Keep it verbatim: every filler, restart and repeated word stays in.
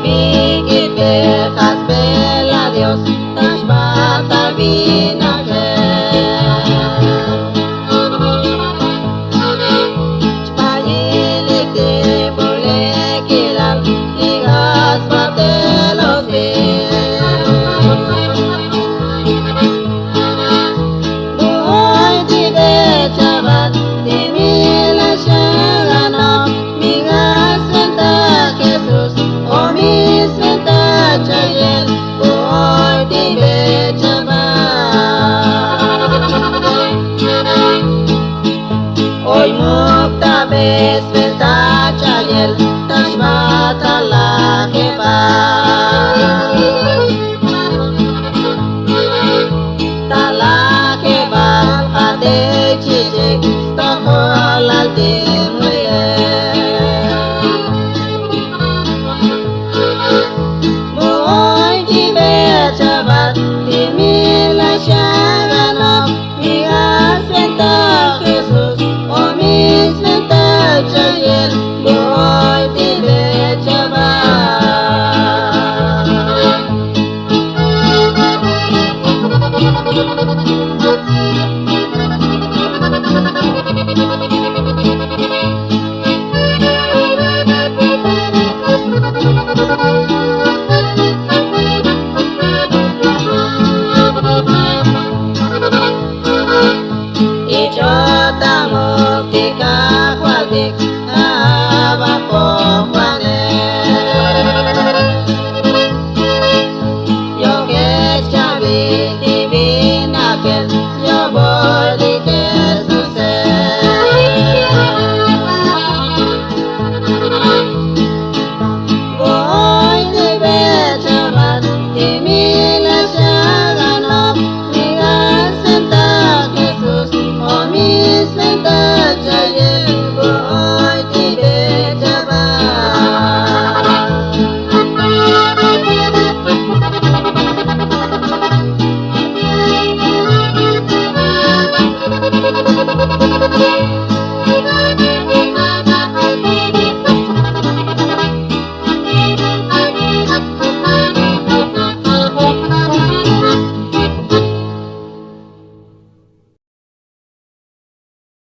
Bik'it ke jasbela dios taxbatal vinajel. Chbayilik ti bulekilal ti jasbatel osil. Bu'oy ti be chabat ti mila xaganok mi jasbenta jesús o mi sventa chayel. Bu'oy ti be chabat oy muk ta be sventa chayel taxbatal lajebal. Talajebal jate' chichik stojolal ti mu'ye. Bu'oy ti be chabat ti mila xaganok mi jasbenta jesús o mi sventa chayel. Bu'oy ti be chabat.